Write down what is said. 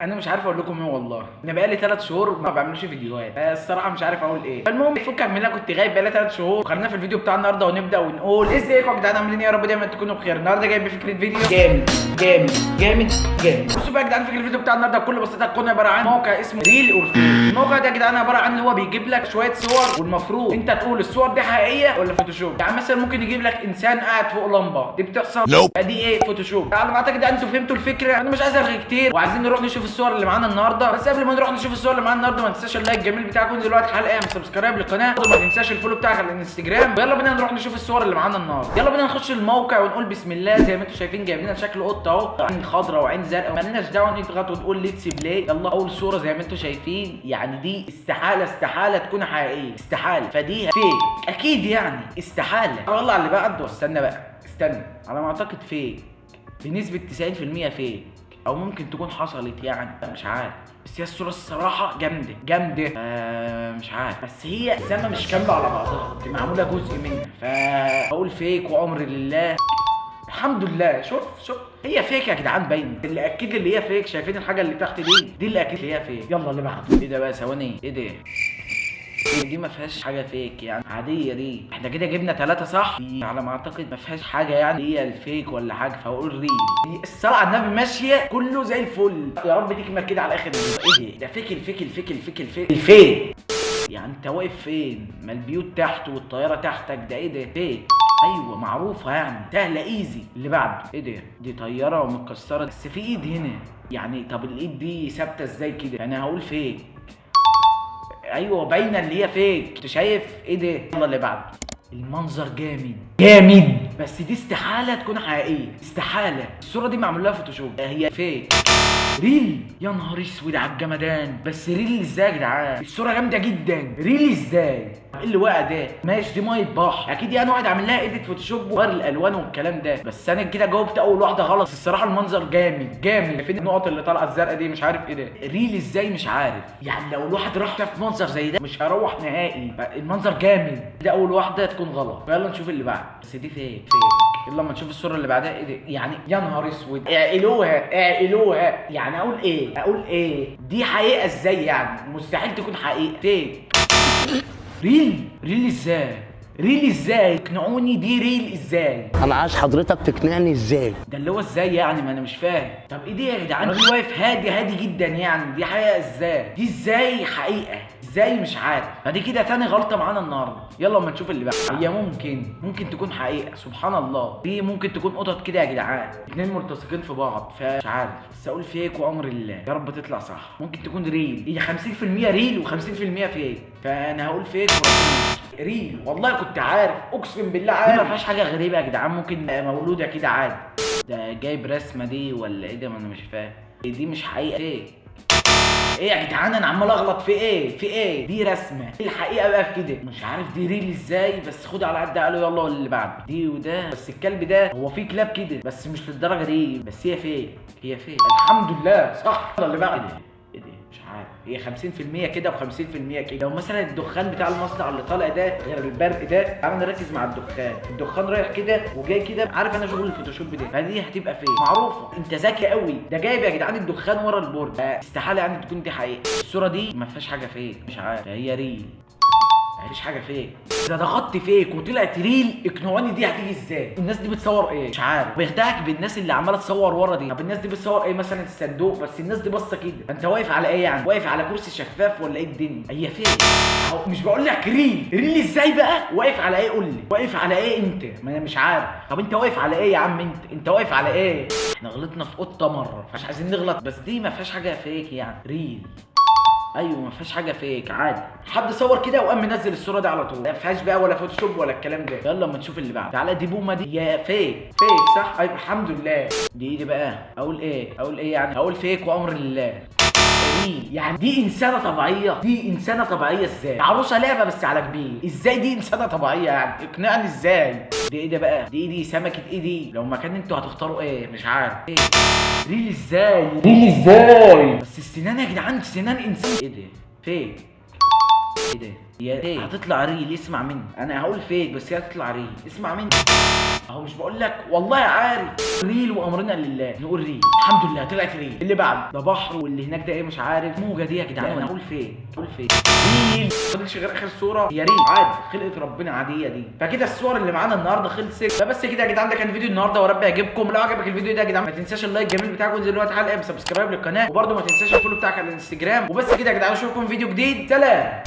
انا مش عارف اقول لكم ايه والله. انا بقالي 3 شهور ما بعملش فيديوهات، الصراحة مش عارف اقول ايه. فالمهم فكك من انا كنت غايب بقالي 3 شهور. خلينا في الفيديو بتاع النهارده ونبدا ونقول ازيكم يا جدعان، عاملين ايه؟ يا رب دايما تكونوا بخير. النهارده جايب بفكره فيديو جامد جامد جامد جامد. بصوا بقى يا جدعان، فكرة الفيديو بتاع النهارده بكل بساطة هتكون عبارة عن موقع اسمه real or fake. الموقع ده يا جدعان عبارة عن ان هو بيجيب لك شوية صور، والمفروض انت تقول الصور دي حقيقية ولا فوتوشوب. يعني مثلا ممكن يجيب لك انسان قاعد فوق لمبه، دي بتحصل؟ Nope. دي ايه؟ فوتوشوب. على ما اعتقد انتوا فهمتوا الفكرة. انا مش عايز ارغي كتير، وعايزين نروح نشوف الصور اللي معانا النهارده. بس قبل ما نروح نشوف الصور اللي معانا النهارده، ما تنساش ال like الجميل بتاعك، وانزل دلوقتي حالا subscribe للقناة، وما تنساش ال follow بتاعك على الانستجرام. ويلا بينا نروح نشوف الصور اللي معانا النهارده. يلا بينا نخش الموقع ونقول بسم الله. زي ما انتوا شايفين جايب لنا شكل قطة اهو، عين خضراء وعين زرقاء، مالناش دعوه، نضغط ونقول let's play. يلا، اول صوره زي ما انتوا شايفين، يعني دي استحالة استحالة تكون حقيقيه، استحاله، فدي fake اكيد، يعني استحاله. والله على اللي بعده. استنى بقى استنى، على ما اعتقد fake بنسبة 90% fake، او ممكن تكون حصلت يعني، مش عارف. بس هي الصورة الصراحة جامدة جامدة. مش عارف، بس هي السما مش كاملة على بعضها، دي معمولة جزء منها، فاقول fake وامر لله. الحمد لله. شوف شوف، هي fake يا جدعان، باين اللي اكيد اللي هي fake. شايفين الحاجة اللي تحت دي؟ دي اللي اكيد هي fake. يلا اللي بعده. ايه ده بقى؟ ثواني، ايه ده؟ إيه دي؟ ما فيهاش حاجة fake يعني، عادية دي. احنا كده جبنا 3 صح. دي على ما اعتقد ما فيهاش حاجه، يعني هي ال fake ولا حاجه، فاقول real. دي الصلاة على النبي ماشية كله زي الفل. يا رب تكمل كده على اخر الفيديو. ايه ده؟ ده fake، ال fake ال fake ال fake ال fake ال fake. يعني انت واقف فين؟ ما البيوت تحت والطياره تحتك، ده ايه ده؟ fake. ايوه معروفة يعني، سهلة easy. اللي بعده. ايه ده؟ دي طيارة ومتكسره، بس في ايد هنا يعني. طب الايد دي ثابتة ازاي كده؟ انا هقول fake. ايوه باينة اللي هي fake، انت شايف ايه ده؟ يلا اللي بعده. المنظر جامد جامد، بس دي استحالة تكون حقيقيه، استحاله. الصورة دي معمول لها فوتوشوب، هي fake. real؟ يا نهار اسود على الجمدان. بس real ازاي يا جدعان؟ الصورة جامدة جدا، real ازاي؟ ايه اللي وقع ده؟ ماشي، دي مية بحر اكيد، يعني واحد عامل لها edit فوتوشوب وغير الالوان والكلام ده. بس انا كده جاوبت اول واحدة غلط. بس الصراحة المنظر جامد جامد. فين النقط اللي طالعه الزرقاء دي؟ مش عارف ايه ده. real ازاي؟ مش عارف. يعني لو الواحد راح شاف منظر زي ده مش هروح نهائي. المنظر جامد. ده اول واحدة تكون غلط. يلا نشوف اللي بعد. بس دي fake fake. يلا اما نشوف الصورة اللي بعدها. ايه ده يعني؟ يا نهار اسود، اعقلوها اعقلوها. يعني اقول ايه؟ اقول ايه؟ دي حقيقة ازاي يعني؟ مستحيل تكون حقيقه، fake. real؟ real ازاي؟ real ازاي؟ اقنعوني دي real ازاي؟ انا عايز حضرتك تقنعني ازاي. ده اللي هو ازاي يعني؟ ما انا مش فاهم. طب ايه دي يا جدعان؟ الراجل واقف هادي هادي جدا، يعني دي حقيقة ازاي؟ دي ازاي حقيقة؟ ازاي؟ مش عارف. فدي كده تاني غلطه معانا النهارده. يلا اما نشوف اللي بعد. هي ممكن تكون حقيقه، سبحان الله. دي ممكن تكون قطط كده يا جدعان، اتنين ملتصقين في بعض، فمش عارف، بس اقول fake وامر لله. يا رب تطلع صح. ممكن تكون real. هي 50% real و50% fake، فانا هقول fake وربنا يستر. real، والله كنت عارف، اقسم بالله عارف. دي ما فيهاش حاجة غريبة يا جدعان، ممكن مولودة كده عادي. ده جايب رسمه دي ولا ايه ده؟ ما انا مش فاهم. دي مش حقيقه، fake. ايه يا جدعان؟ انا عمال اغلط في ايه؟ في ايه؟ دي رسمه. إيه الحقيقة بقى في كده؟ مش عارف دي real ازاي، بس خد على قد قالوا. يلا اللي بعده. دي وده، بس الكلب ده هو في كلاب كده بس مش للدرجة دي. بس هي fake، هي fake. الحمد لله صح. يلا اللي بعده. ايه ده؟ مش عارف. هي 50% كده و50% كده. لو مثلا الدخان بتاع المصنع اللي طالع ده غير البرق ده، تعالى نركز مع الدخان. الدخان رايح كده وجاي كده، عارف انا شغل الفوتوشوب ده. فدي هتبقى fake معروفه. انت ذكي قوي. ده جايب يا جدعان الدخان ورا البرج، استحالة يعني تكون دي حقيقة. الصورة دي ما فيهاش حاجة fake، مش عارف، هي real، مفيش حاجة fake. اذا ضغطت fake وطلعت real اقنعوني دي هتيجي ازاي؟ الناس دي بتصور ايه؟ مش عارف. بيخدعك بالناس اللي عماله تصور ورا دي. طب الناس دي بتصور ايه؟ مثلا الصندوق، بس الناس دي باصة كده. انت واقف على ايه يعني؟ واقف على كرسي شفاف ولا ايه الدنيا؟ هي fake اهو. مش بقول لك real؟ real ازاي بقى؟ واقف على ايه؟ قول لي واقف على ايه انت؟ ما انا مش عارف. طب انت واقف على ايه يا عم؟ انت واقف على ايه؟ احنا غلطنا في قطة مره، مش عايزين نغلط. بس دي ما فيهاش حاجة fake يعني، real. ايوه ما فيهاش حاجة fake، عادي. حد صور كده وقام منزل الصورة دي على طول، ما فيهاش بقى ولا فوتوشوب ولا الكلام ده. يلا اما نشوف اللي بعده. تعالى، دي بومه دي. يا fake fake صح؟ ايوه الحمد لله. دي ايه دي بقى؟ اقول ايه؟ اقول ايه يعني؟ اقول fake وامر لله. real. يعني دي انسانه طبيعيه؟ دي انسانه طبيعية ازاي؟ عروسه لعبه بس على كبير. ازاي دي انسانه طبيعية يعني؟ اقنعني ازاي. دي ايه ده بقى؟ دي ايه دي؟ سمكة ايه دي؟ لو مكان انتوا هتختاروا ايه؟ مش عارف. ايه real ازاي؟ real ازاي؟ بس السنان يا جدعان، سنان انسان. ايه ده؟ fake. ايه ده؟ يا ايه هتطلع real؟ اسمع مني، انا هقول fake بس هي هتطلع real، اسمع مني. اهو مش بقول لك والله عارف real، وامرنا لله نقول real. الحمد لله طلعت real. اللي بعد ده بحر، واللي هناك ده ايه مش عارف، موجه دي يا جدعان. انا هقول fake، اقول fake. real. ما فاضلش غير اخر صوره، هي real عادي، خلقه ربنا عادية دي. فكده الصور اللي معانا النهارده خلصت. فبس كده يا جدعان، ده كان فيديو النهارده ورب يعجبكم. لو عجبك الفيديو ده يا جدعان ما تنساش ال like الجميل بتاعك، وانزل دلوقتي حلقة ب subscribe للقناه، وبرده ما تنساش ال follow بتاعك على الانستجرام. وبس كده يا جدعان، اشوفكم في فيديو جديد. سلام.